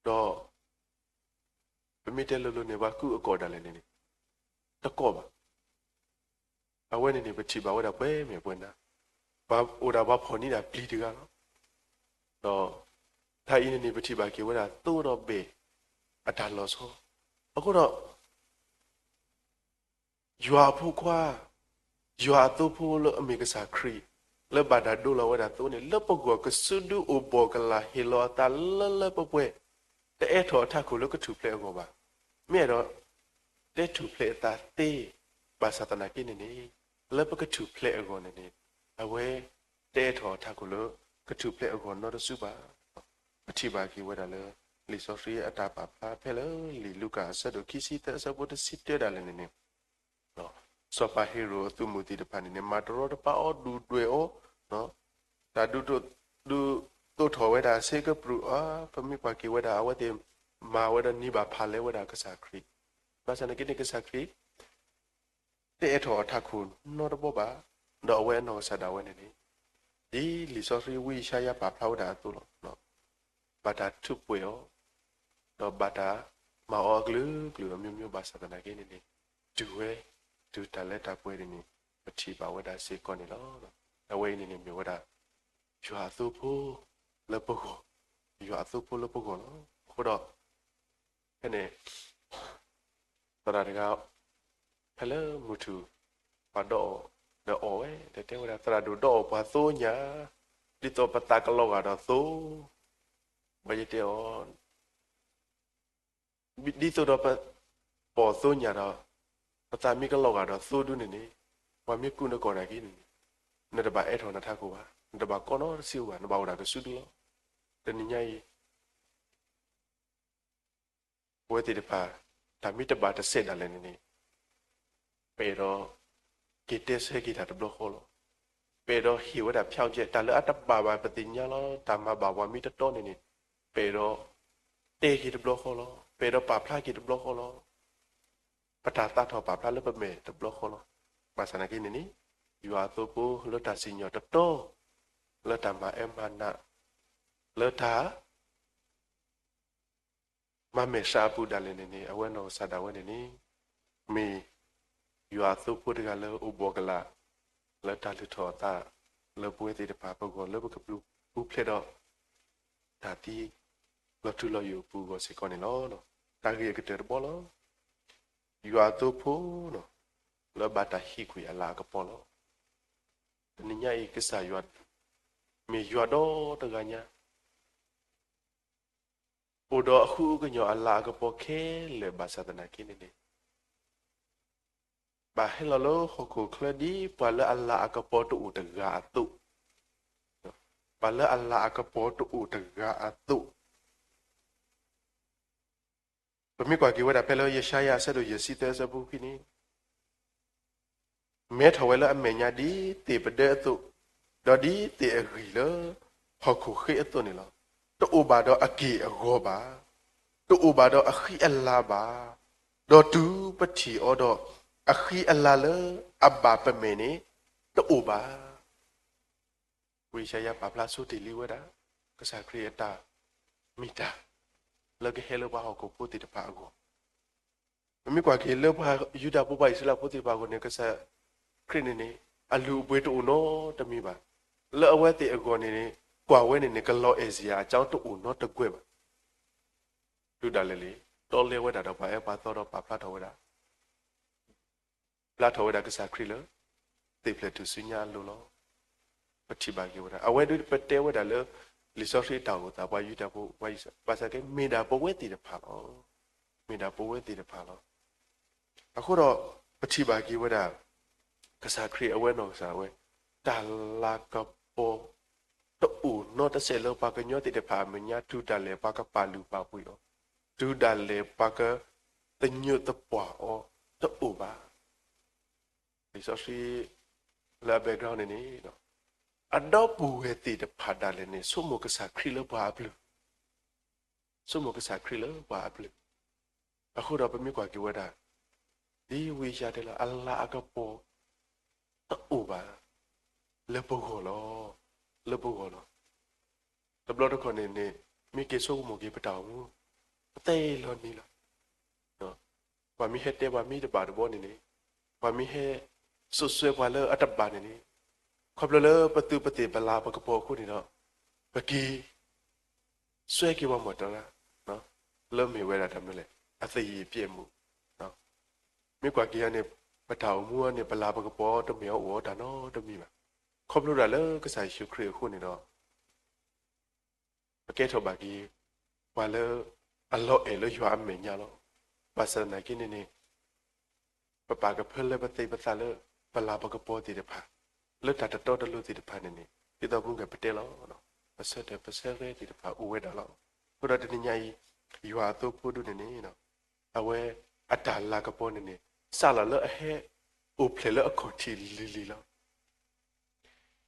ၤ, ဒီး ပမ့ၢ်တဲလိၤလိၤန့ၣ် ပှၤကူအကိာ်ဒၣ်လဲာ်န့ၣ်န့ၣ် တကိးဘၣ်. အဝဲန့ၣ်န့ၣ် ပထံၣ်ဘၣ်ဝဲဒၣ်ပှဲၤမဲာ်ပှဲၤနါ, ပှၤအိၣ်ဒၣ်ပှၤဖီၣ်န့ၢ်ဒၣ်ပျံၤတဂၤလီၤ. ဒီး တၢ်အံၤန့ၣ်န့ၣ် ပထံၣ်ဘၣ်က့ၤဝဲဒၣ်သိဒီးဘဲၣ်အတၢ်လီၤဆီ. အဃိဒီး ယွၤအဖိခွါ, ယွၤအသိဖိလၢအမ့ၢ်ကစၢ်ခရံာ်, လၢဘၣ်တၢ်ဒိလီၤဝဲဒၣ်သိန့ၣ် လၢပဂီၢ်ကစုဒုအိၣ်ဘှီၣ်ကလာ်ဟ့ၣ်လီၤအသးလၢလၢပှဲၤပှဲၤ, တအဲၣ်ထီၣ်အထးခိၣ်လၢကထူၣ်ဖျဲးအဂီၢ်ဘၣ်. မ့ၢ်အဲၣ်ဒိး တဲထူၣ်ဖျဲးအသးသ့, ဘၣ်ဆၣ်သနာ်က့န့ၣ်န့ၣ် လၢပကထူၣ်ဖျဲးအဂီၢ်န့ၣ်န့ၣ် အဝဲတအဲၣ်ထီၣ်အထးခိၣ်လၢကထူၣ်ဖျဲးအဂီၢ်နီတစုဘၣ်. ပထံၣ်ဘၣ်က့ၤဝဲဒၣ်လၢ လံာ်စီဆှံအတၢ်ပာ်ဖျါဖဲလၢလံာ်လူၤကၣ်အဆၢဒိၣ်ခံဆံသၢအဆၢဖိတဆံတၢဒၣ်လဲာ်န့ၣ်န့ၣ် စီၤပၤဟ့ၤရိာ်အသုးမုၢ်သ့ၣ်တဖၣ်န့ၣ်န့ၣ် မၤတရီတပါအီၤဒုၣ်ဒွဲၣ်အီၤ, တၢ်ဒုးဒုးသိးထီၣ်ဝဲဒၣ်အဆ့ကပြုၢ်အါ, ပမ့ၢ်ကွၢ်က့ၤဝဲဒၣ် အဝဲသ့ၣ်မၤဝဲဒီးနံၤဘၣ်ဖးလဲဝဲဒၣ်ကစၢ်ခရံာ်, ဘၣ်ဆၣ်သနာ်က့န့ၣ် ကစၢ်ခရံာ် တအဲၣ်ထီၣ်အထးခိၣ်နီတဘီဘၣ်, ဒီးအဝဲအနီၢ်ကစၢ်ဒၣ်ဝဲန့ၣ်န့ၣ် ဒ်လံာ်စီဆှံဝံယၡါယၤပာ်ဖျါဝဲဒၣ်အသိးလီၤ. ဘၣ်တၢ်ထူးပှဲၤအီၤ, ဒီးဘၣ်တၢ်မၤအီၤအကလုာ်ကလုာ်အမျိုးမျိုး ဘၣ်ဆၣ်သနာ်က့န့ၣ်န့ၣ် တုၤဝဲ တုၤတၢ်လၢတၢ်ပှဲၤန့ၣ်န့ၣ် ပထံၣ်ဘၣ်ဝဲဒၣ်စ့ၢ်ကီးန့ၣ်လီၤ. အဝဲအံၤန့ၣ်န့ၣ်မ့ၢ်ဝဲဒၣ် ယွၤအသိဖိလၢပဂီၢ်, ယွၤအသိဖိလၢပဂီၢ်လီၤ. အဃိဒီး ဖဲန့ၣ် သရၣ်တဂၤ ဖဲလၢမုၢ်ထူၣ် ပှၤဒီးအီၤ ဒီးအီၣ်ဝဲ ဒီးတဲဝဲဒၣ် သရၣ်ဒိၣ်ဒီးအီၣ်ပှၤသိညၣ်, ဒ်သိးပသးကလီၤဂာ်ဒီးသိ, ဘၣ်ယတဲအီၤ ဒ်သိးဒီးပ ပိာ်သိညါဒီး ပသးမ့ၢ်ကလီၤဂာ်ဒီးသိဒုန့ၣ်န့ၣ်, ပှၤမ့ၢ်ကူၣ်နကိးနၤက့န့ၣ်န့ၣ်, နတဘၣ်အဲၣ်ထီၣ်နထးခိၣ်ဘၣ်, နတဘၣ်ကီနီတစံးဘၣ်, နဘၣ်အိၣ်ဒၣ်ကစုဒုလီၤ. တနံၤညါအံၤ ပဝဲသ့ၣ်တဖၣ် တၢ်မ့ၢ်တဘၣ်တစဲးဒၣ်လဲာ်န့ၣ်န့ၣ်, ပအဲၣ်ဒိး က့ၤတဲဆၢက့ၤတၢ်တဘျီဃီလီၤ. ပအဲၣ်ဒိးဟ့ၣ်ဝဲဒၣ်ဖၠီကဲ တၢ်လၢအတဘၣ်ဘၣ်ပသ့ၣ်ညါလီၤ, တၢ်မၤဘၣ်ပှၤမ့ၢ်တတီန့ၣ်န့ၣ်, ပအဲၣ်ဒိး တဲက့ၤတဘျီဃီလီၤ. ပအဲၣ်ဒိးပာ်ဖျါက့ၤတဘျီဃီလီၤ. ပတၢ်သးထီၣ်ပာ်ဖျါလၢပမဲာ်တဘျီဃီလီၤ. ဘၣ်ဆၣ်သနာ်က့န့ၣ်န့ၣ်, ယွၤအသိဖိလၢတၢ်စံၣ်ညီၣ်တတီ, လၢတၢ်မၤအၢမၤနး, လၢတၢ် မၤမဲာ်ဆှးအပူၤဒၣ်လဲာ်န့ၣ်န့ၣ်, အဝဲနီၢ်ကစၢ်ဒၣ်ဝဲန့ၣ်န့ၣ်, မ့ၢ်ယွၤအသိဖိတဂၤလၢအိၣ်ဘှီၣ်ကလာ် လၢတၢ်လုၢ်ထီၣ်အသး လၢပဝဲသ့ၣ်တဖၣ်ပဂီၢ် လၢပကပျုၤပူၤဖျဲးဒီး တၢ်သံလီၤထူလီၤယိာ်အပူၤအဂီၢ်စ့ၢ်ကီးန့ၣ်လီၤ. တၢ်ဂ့ၢ်အကတၢၢ်တဘီလီၤ. ယွၤအသိဖိ လၢဘၣ်တၢ်ဟံးကွံာ်အလၤအကပီၤလီၤ. တနံၤညါအံၤကစၢ်ယွၤ မ့ၢ်ယွၤဒီတဂၤညါ အိၣ်ဒီးအဃုအကညီၢ်အလၤအကပီၤခဲလၢာ် ဘၣ်ဆၣ်သနာ်က့န့ၣ်န့ၣ်, ဘၣ်ဟဲလီၤလၢဟီၣ်ခိၣ်ချၢဒ်ပှၤလၢအလၤအကပီၤတအိၣ်တဂၤအသိး, ပှၤလၢအလၤအကပီၤတအိၣ်တဂၤအသိး, ပမ့ၢ်ကွၢ်က့ၤဝဲဒၣ်ဖဲလၢယၡါယၤအဆၢဒိၣ်ယဲၢ်ဆံသၢအဆၢဖိခွံန့ၣ်, မဲထီၣ်ဝဲလၢအမဲာ်ညါဒ်သ့ၣ်ပဒၢအသိး, ဒီးဒ်သ့ၣ်အဂံၢ်လၢဟီၣ်ခိၣ်ဃ့အသိးန့ၣ်လီၤ. တအိၣ်ဘၣ်ဒီးအက့ၢ်အဂီၤဘၣ်, တအိၣ်ဘၣ်ဒီးအဃံအလၤဘၣ်, ဒီးတုၤပထံၣ်အီၤဒီး အဃံအလၤလၢအဘၣ်ပမဲာ်န့ၣ် တအိၣ်ဘၣ်. ဝံယၡါယၤပာ်ဖျါဆိတ့ၢ်လံဝဲဒၣ် ကစၢ်ခရံာ်အတၢ်မ့ၢ်တၢ် လၢကဟဲလၢပှၤဟီၣ်ခိၣ်ဖိသ့ၣ်တဖၣ်အဂီၢ်, ပမ့ၢ်ကွၢ်က့ၤလၢပှၤယူဒၤဖိ ပှၤအံၣ်စရ့လးဖိသ့ၣ်တဖၣ်အဂီၢ်န့ၣ် ကစၢ်ခရံာ်န့ၣ်န့ၣ် အလုၢ်အပှ့ၤတအိၣ်နီတမံၤဘၣ်. လၢအဝဲသ့ၣ်အဂီၢ်န့ၣ်န့ၣ် ကွၢ်ဝဲန့ၣ်န့ၣ် ကလီၤအဲၣ်စ့ၢ်အကၠီတအိၣ်နီတကွဲၢ်ဘၣ်. တုၤဒၣ်လဲာ်လံ တီလဲဝဲဒၣ်ဒီးပှၤအၢပှၤသီဒီးပာ်ဖျါထီၣ်ဝဲဒၣ် ဖျါထီၣ်ဝဲဒၣ်ကစၢ်ခရံာ်လၢ သ့ၣ်ဖျဲးထူၣ်စုညါအလိၤလီၤ. ပထံၣ်ဘၣ်က့ၤဝဲဒၣ် အဝဲဒၣ်ပတဲဝဲဒၣ်လၢ လံာ်စီဆှံတၢ်အိၣ်သး ပှၤယူဒၤဖိ ပှၤအံၣ်စရ့လး ဘၣ်ဆၣ်က့ မ့ၢ်ဒၣ်ပဝဲသ့ၣ်တဖၣ်လီၤ. မ့ၢ်ဒၣ်ပဝဲသ့ၣ်တဖၣ်လီၤ. အဃိဒီး ပထံၣ်ဘၣ်က့ၤဝဲဒၣ် ကစၢ်ခရံာ်အဝဲနီၢ်ကစၢ်ဝဲ တၢ်လၤကပီၤ တအိၣ်နီတစဲးလၢပှၤကညီသ့ၣ်တဖၣ်အမဲာ်ညါ တုၤဒၣ်လဲာ်ပှၤကပာ်လုၢ်ပာ်ပှ့ၤအီၤ, တုၤဒၣ်လဲာ်ပှၤကသညူးသပှၢ်အီၤ တအိၣ်ဘၣ်. လံာ်စီဆှံ လၢအ background န့ၣ်န့ၣ် အဒီပုၢ်ဝဲၢ်သ့ၣ်တဖၣ်ဒၣ်လဲာ်န့ၣ် ဆိကမိၣ်ကစၢ်ခရံာ်လၢပှၤအပျုၢ်, ဆိကမိၣ်ကစၢ်ခရံာ်လၢပှၤအပျုၢ်. အဃိဒီးပမ့ၢ်ကွၢ်က့ၤဝဲဒၣ် ဒ်ဝံယၡါယၤတဲလီၤ အလၤအကပီၤ တအိၣ်ဘၣ် လၢပဂီၢ်လီၤ, လၢပဂီၢ်လီၤ. တဘျီတခီၣ်န့ၣ်န့ၣ် မ့ၢ်က့ၤဆိကမိၣ်က့ၤပတၢ်အိၣ်မူ ပသဲလီၤနံၤလီၤ. ပှၤမ့ၢ်ဟဲတဲပှၤမ့ၢ်တဘၣ်တဘီန့ၣ်န့ၣ်, ပှၤမ့ၢ်ဟဲစိာ်ဆှဲပှၤလၢအတဘၣ်န့ၣ်န့ၣ်, ခီဖျိလၢပသုးပသ့ၣ်ပလၤပကပီၤအဃိန့ၣ်ဒီး ပက့ၤ ဆှဲက့ၤပှၤမီၢ်တရၢ လၢမ့ၢ်ဝဲဒၣ်တၢ်မနုၤလဲၣ် အသယံၣ်အပြဲၣ်မူး. မ့ၢ်ကွၢ်က့ၤအီၤန့ၣ် ပတၢ်အိၣ်မူအီၤန့ၣ် ပလၤပကပီၤတမ့ၢ်အအိၣ်အီၤတၢ်နီတမံၤဘၣ်. ခီဖျိဒၣ်လၢကစၢ်ယ့ၣ်ၡူးခရံာ်အဃိန့ၣ်ဒီး ပကဲထီၣ်ဘၣ်က့ၤ ပှၤလၢအလီၤအဲၣ်လၢယွၤအမဲာ်ညါလီၤ. ဘၣ်ဆၣ်သနာ်က့န့ၣ်န့ၣ် ပပာ်ကဖၢလၢပသးပသးလၢ ပလၤပကပီၤသ့ၣ်တဖၣ် လၢတၢ်တတီတလိၤသ့ၣ်တဖၣ်န့ၣ်န့ၣ် ဒ်သိးမုၢ်ဂဲၤပတဲလီၤ ပဆၢထၢၣ်ပဆၢရဲၣ်သ့ၣ်တဖၣ်အိၣ်ဝဲဒၣ်လီၤ. အဃိဒီးတနံၤညါအံၤ ယွၤအသိဖိဒုန့ၣ်န့ၣ် အဝဲအတၢ်လၤကပီၤန့ၣ်န့ၣ် စးလီၤလၢအဟဲအိၣ်ဖျဲၣ်လၢအခီၣ်ထံးလံၤလံၤလီၤ.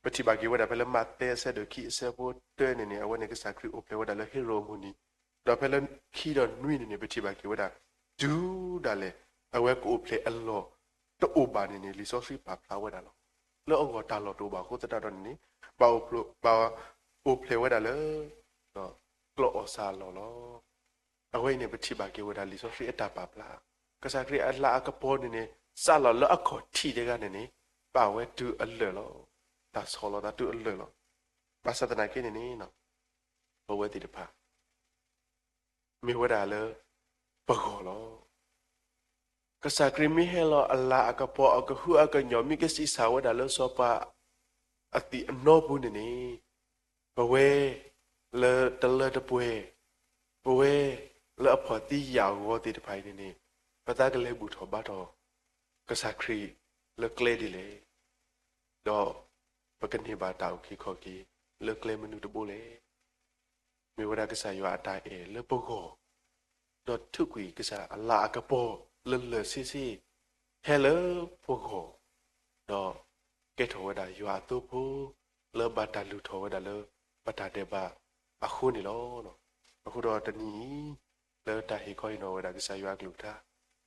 ပထံၣ်ဘၣ်က့ၤဝဲဒၣ်ဖဲလၢမးသဲအဆၢဒိၣ်ခံအဆၢဖိတၢန့ၣ်န့ၣ် အဝဲန့ၣ်ကစၢ်ခရံာ်အိၣ်ဖျဲၣ်ဝဲဒၣ်လၢဟ့ရိၣ်အမုၢ်နံၤ, ဒီးဖဲလၢခံဒီးနွံန့ၣ်န့ၣ် ပထံၣ်ဘၣ်က့ၤဝဲဒၣ် တုၤဒၣ်လဲာ် အဝဲကအိၣ်ဖျဲၣ်အလီၢ်တအိၣ်ဘၣ်န့ၣ်န့ၣ် လံာ်စီဆှံပာ်ဖျါဝဲဒၣ်လီၤ. လၢအဂီၢ်တၢ်လီၢ်တအိၣ်ဘၣ်အဃိသတးဒီးန့ၣ်န့ၣ် ဘၣ်အိၣ်ဖျဲၣ်ဝဲဒၣ်လၢ ကျီၢ်အီၣ်ဆၣ်အလီၢ်လီၤ. အဝဲအံၤန့ၣ် ပထံၣ်ဘၣ်က့ၤဝဲဒၣ်လံာ်စီဆှံအတၢ်ပာ်ဖျါ, ကစၢ်ခရံာ်အလၤအကပီၤန့ၣ်န့ၣ် စးလီၤလၢအခီၣ်ထံးတဂၤန့ၣ်န့ၣ် ဘၣ်ဝဲတုၤအလၢာ်လီၤ. တၢ်ဆီၣ်လီၤသးတုၤအလၢာ်လီၤ. ဘၣ်ဆၣ်သနာ်က့န့ၣ်န့ၣ် ပဝဲသ့ၣ်တဖၣ် မ့ၢ်ဝဲဒၣ်လၢပဂီၢ်လီၤ. ကစၢ်ခရံာ်မ့ၢ်ဟဲလီၤအလၤအကပီၤအကဟုအကညီၢ် မ့ၢ်ကစံးဆၣ်ဝဲဒၣ်လၢစီၤပၤအသံၣ်အနီပူၤန့ၣ်န့ၣ် ပဝဲလၢတလၢတပှဲၤ, ပဝဲ လၢအဖီၣ်သံယာ်အဂီၢ်သ့ၣ်တဖၣ်အံၤန့ၣ်န့ၣ်, ပသးကလဲၤဘူၣ်ထီၣ်ဘါထီၣ်ကစၢ်ခရံာ်လၢကျဲဒ်လဲၣ်, ဒီးပကန့ၢ်ဘၣ်တၢ်အုၣ်က့ၤခီၣ်က့ၤလၢကျဲမနုၤတဘိလဲၣ်. မ့ၢ်ဝဲဒၣ်ကစၢ်ယွၤအတၢ်အဲၣ်လၢပဂီၢ်, ဒီးထုးကွံာ်ကစၢ်အလၤအကပီၤလၢလၢာ်ဆ့ဆ့ ဟဲလၢပဂီၢ်, ဒီးကဲထီၣ်ဝဲဒၣ်ယွၤအသိဖိ လၢဘၣ်တၢ်လုၢ်ထီၣ်ဝဲဒၣ်လၢပတၢ်ဒဲးဘးအဃိန့ၣ်လီၤ. အဃိဒီးတနံၤအံၤ လၢတၢ်ဟ့ၣ်ခီဟ့ၣ်နီၤဝဲဒၣ်ကစၢ်ယွၤအကလုၢ်ကထါ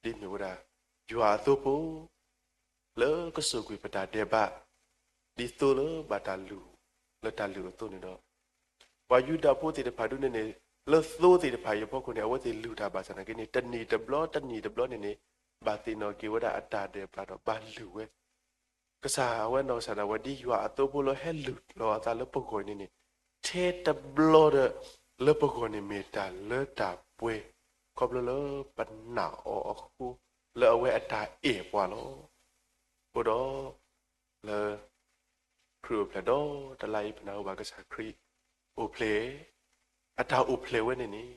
ဒ်မ့ၢ်ဝဲဒၣ်ယွၤအသိဖိ လၢကစိာ်ကွံာ်ပတၢ်ဒဲးဘး ဒ်သိလၢဘၣ်တၢ်လုၢ် လၢတၢ်လုၢ်အသိးန့ၣ်ဒီး, ပှၤယူဒၤဖိသ့ၣ်တဖၣ်ဒ်န့ၣ်န့ၣ် လၢသိသ့ၣ်တဖၣ်အံၤအဖီခိၣ်န့ၣ် အဝဲသ့ၣ်လုၢ်တၢ်ဘၣ်ဆၣ်သနာ်က့န့ၣ် တနံၣ်တဘျီတနံၣ်တဘျီန့ၣ်န့ၣ် ဘၣ်သ့ၣ်နီၣ်က့ၤဝဲဒၣ်အတၢ်ဒဲးဘးဒီးဘၣ်လုၢ်ဝဲ ကစၢ်အဝဲနီၢ်ကစၢ်ဒၣ်ဝဲဒ်ယွၤအသိဖိလၢဟဲလုၢ်လီၤအသးလၢပဂီၢ်အံၤန့ၣ်န့ၣ်, ထဲတဘျီဒီး လၢပဂီၢ်န့ၣ်မ့ၢ်တၢ်လၢတၢ်ပှဲၤ ခီဖျိလၢပနာ်အီၤအဃိ လၢအဝဲအတၢ်အဲၣ်ပှၤလီၤ. အဃိဒီး လၢ ခရံာ်အိၣ်ဖျဲၣ်ဒီတလါအံၤ ပနၢ်ဟူဘၣ်ကစၢ်ခရံာ်အိၣ်ဖျဲၣ်, အတၢ်အိၣ်ဖျဲၣ်ဝဲန့ၣ်န့ၣ်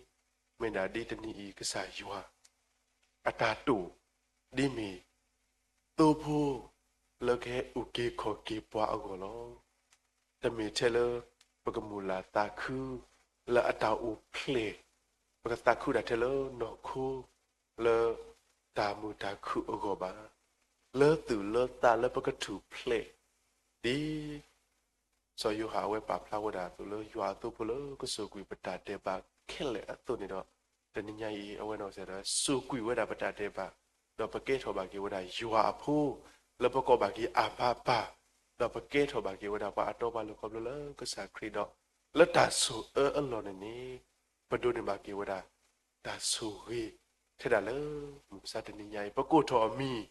မ့ၢ်ဒၣ်ဒ်တနံၤအံၤကစၢ်ယွၤ အတၢ်တိာ် ဒ်မ့ၢ် သိဖိ လၢကဟဲအုၣ်က့ၤခီၣ်က့ၤပှၤအဂီၢ်လီၤ. တမ့ၢ်ထဲလၢ ပကမုာ်လၤသးခု လၢအတၢ်အိၣ်ဖျဲၣ်, ပကသးခုဒၣ်ထဲလၢနီၢ်ခိ လၢ တၢ်မုာ်တၢ်ခုၣ်အဂီၢ်ဘၣ်, လၢသူၣ်လၢသးလၢပကထူၣ်ဖျဲး, ဒ် စီၤယိၤဟၣ်အဝဲပာ်ဖျါဝဲဒၣ်အသိးလၢယွၤအသိဖိလၢကစိာ်ကွံာ်ပတၢ်ဒဲးဘးခဲလၢာ်အသိးန့ၣ်ဒီး, တနံၤညါအံၤ အဝဲနီၢ်ကစၢ်ဒၣ်ဝဲ စိာ်ကွံာ်ဝဲဒၣ်ပတၢ်ဒဲးဘး, ဒီးပကဲထီၣ်ဘၣ်က့ၤဝဲဒၣ်ယွၤအဖိ, လၢပကိးဘၣ်က့ၤအၢ်ဘၣ်ပၢ်, ဒီးပကဲထီၣ်ဘၣ်က့ၤဝဲဒၣ်ပှၤအတီပှၤလိၤခီဖျိလၢကစၢ်ခရံာ်ဒီး, လၢတၢ်ဆိၣ်အၢအလီၢ်န့ၣ်န့ၣ်, ပဒိးန့ၢ်ဘၣ်က့ၤဝဲဒၣ် တၢ်ဆိၣ်ဂ့ၤ ထဲဒၣ်လၢ မုၢ်မဆါတနံၤညါအံၤ ပကိးထီၣ်အမံၤ,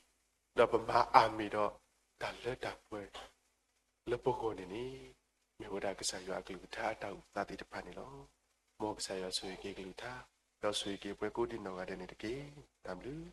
ဒီးပမၤအၢ်မ့ၢ်ဒီး တၢ်လၢတၢ်ပှဲၤ လၢပဂီၢ်န့ၣ်န့ၣ်, မ့ၢ်ဝဲဒၣ်ကစၢ်ယွၤအကလုၢ်ကထါအတၢ်အုၣ်သးသ့ၣ်တဖၣ်န့ၣ်လီၤ. မ်ကစၢ်ယွၤဆိၣ်ဂ့ၤက့ၤကလုၢ်ကထါ, ဒီးဆိၣ်ဂ့ၤက့ၤပှၤကိးဒံးနီၢ်ဂၤဒဲးန့ၣ်တက့ၢ်. တၢ်ဘျုး